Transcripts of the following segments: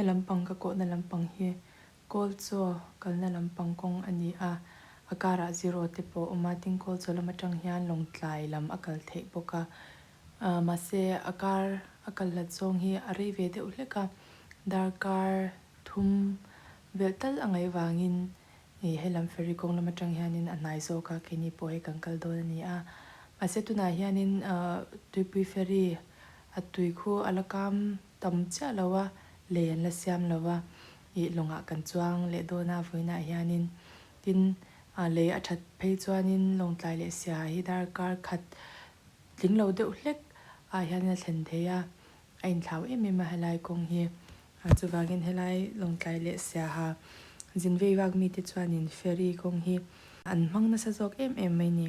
lampang ka kawhna lampang hi Kawlchaw kalna lampang kawng a ni a, a karah zero te pawh a awm a, tin Kawlchaw lam atang hian Lawngtlai lam a kal theih bawk a, mahse a kar a kal hlat zawng hi a rei ve deuh hlek a, darkar thum velh tal a ngaih vangin Ih helam ferry kawng lam atang hianin a hnai zawk a, keini pawh hei kan kal dawn a ni a. Mahse tunah hianin ah tuipui ferry a tui khu a la kam tam chiah lo a, lei an la siam lo va, ih lawngah kan chuang leh dawn a vawiinah hianin. Tin, ah lei a that phei chuanin lawngtlai leh siaha hi darkar khat tling lo deuh hlek ah hianin a thlen thei a, a inthlau em em a helai kawng hi. Chuvangin helai Lawngtlai leh Siaha zin vei vak mite chuanin ferry kawng hi an hmang nasa zawk em em mai ni.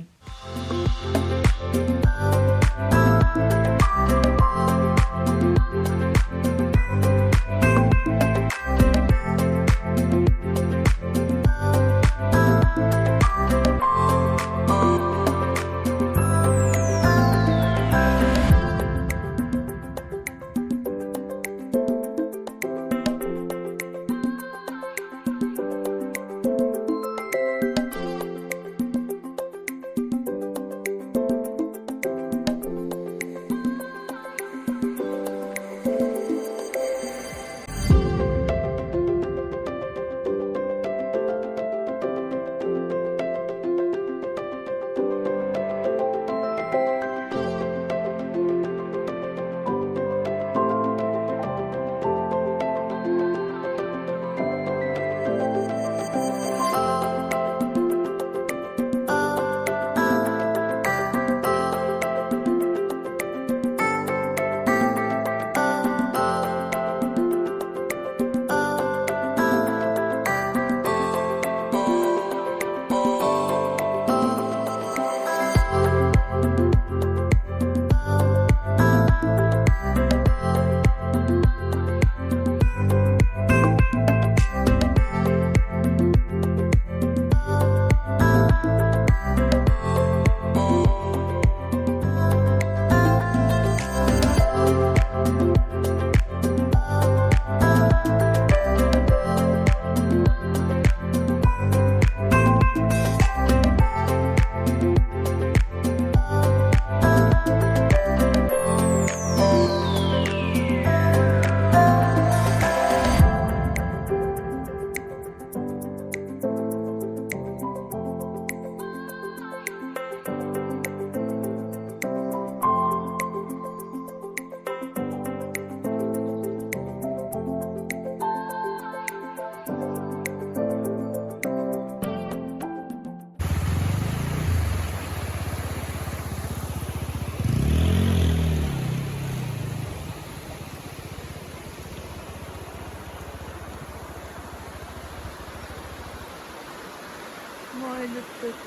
Mawi lutuk.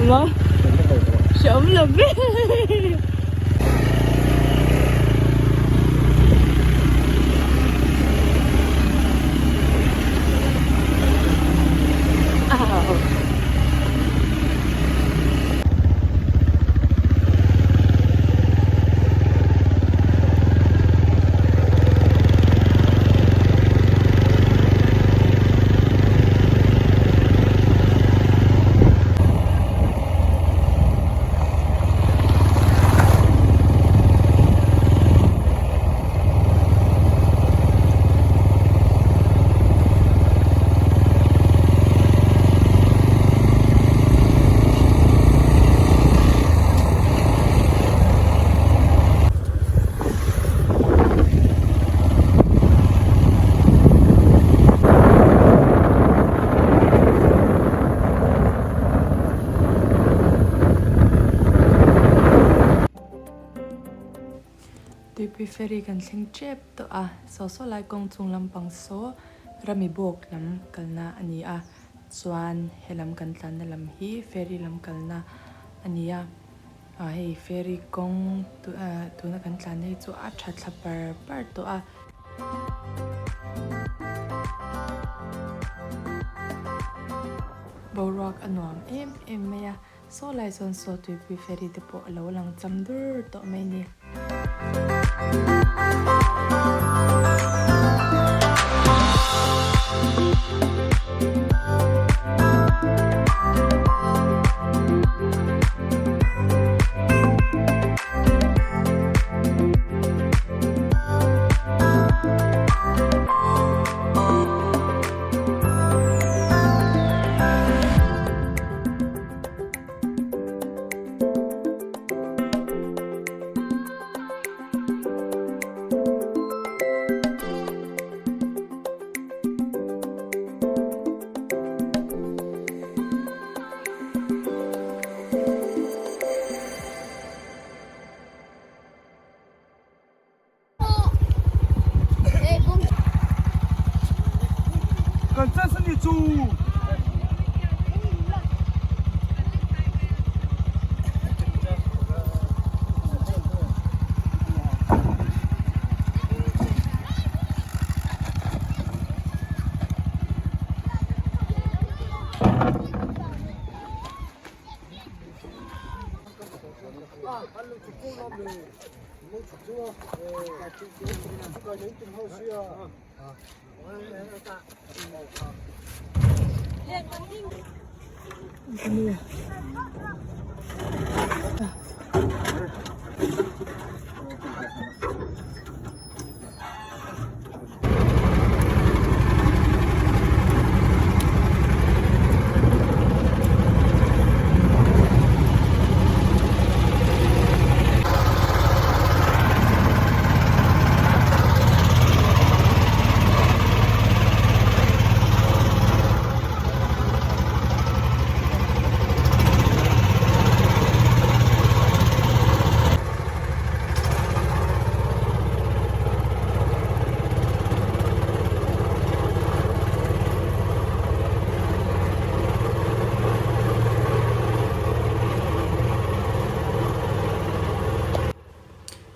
Ma? Hreawm lo ve. Tuipui ferry kan thleng tep tawh a, saw saw lai kawng chung lampang saw rami bawk lam kalna a ni a, chuan helam kan tlanna lam hi ferry lam kalna a ni a, ah hei ferry kawng tuna kan tlanna hi chu a tha thla par par tawh a. Boruak a nuam em em mai a. Saw lai chuan saw tuipui ferry te pawh a lo lang cham dur tawh mai ni.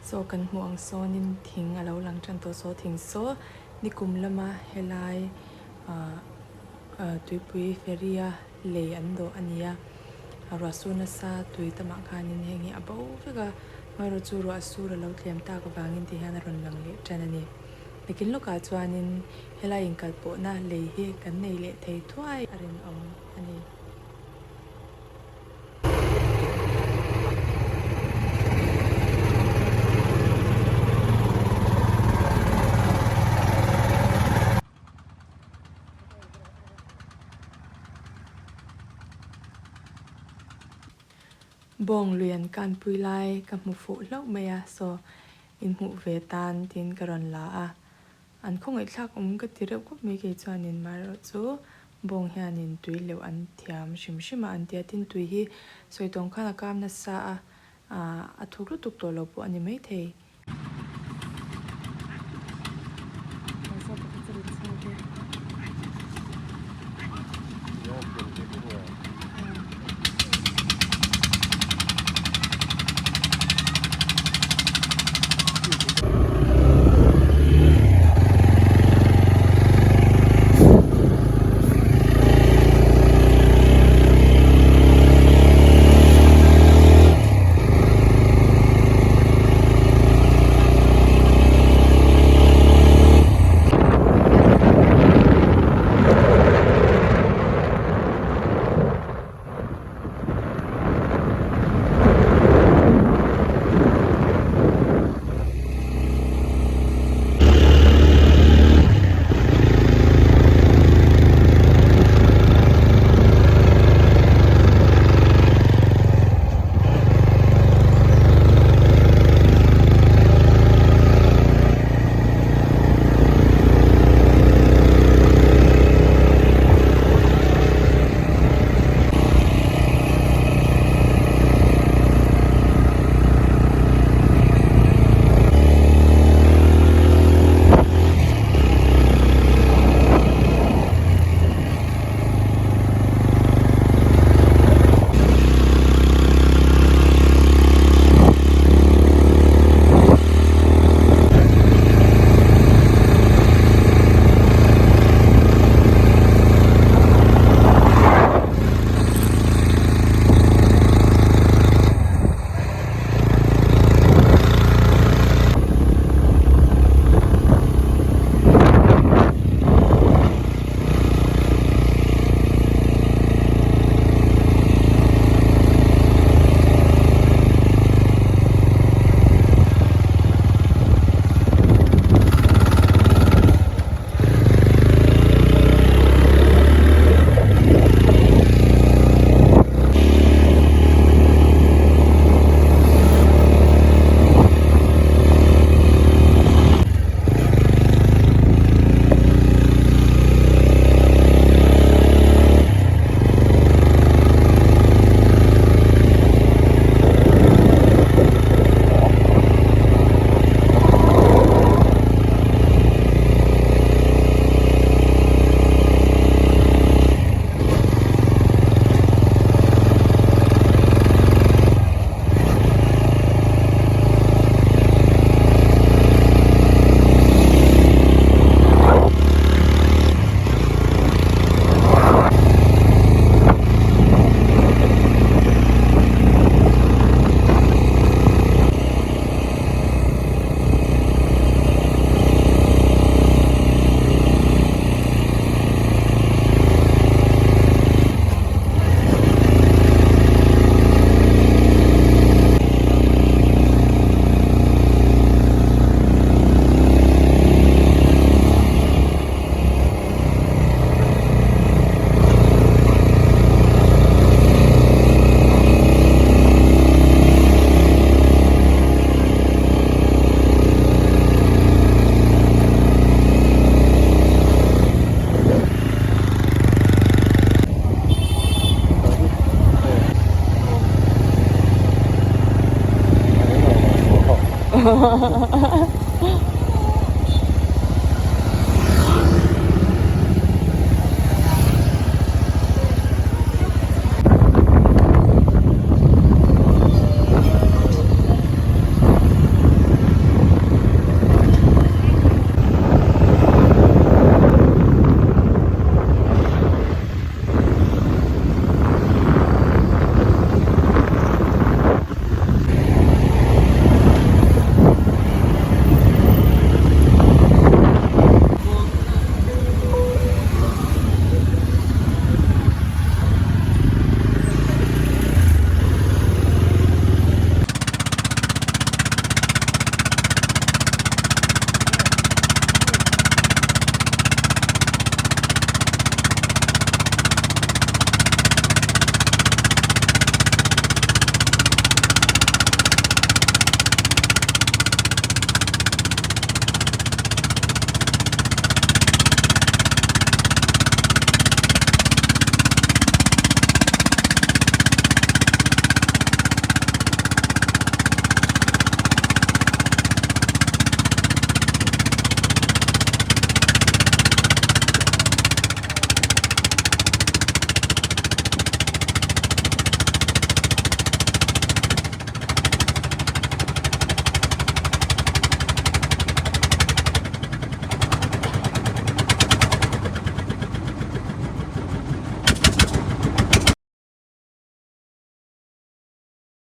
Saw kan hmuh ang sawnin thing a lo lang tan tawh saw thing saw nikum lama helai ah tuipui ferry a lei an dawh a ni a ruah sur nasa tui tamah khanin heng hi a bo vek a amaherawh chu ruah sur a lo tlem tak avangin ti hian a rawn lang leh tan a ni nakin lawkah chuanin helai inkal pawhna lei hi kan nei leh thei thuai a rinawm a ni. Bawng lui an kanpui lai ka hmu fuh hlauh mai a, saw inhmuh ve tan tiin ka rawn la a, an khawngaihthlak awm ka ti reuh khawp mai kei chuanin maherawh chu bawng hianin tui leuh an thiam hrim hrim a an tia tin tui hi sawi tawng khan a kam nasa a, a thuk lutuk tawh lo pawh a ni maithei.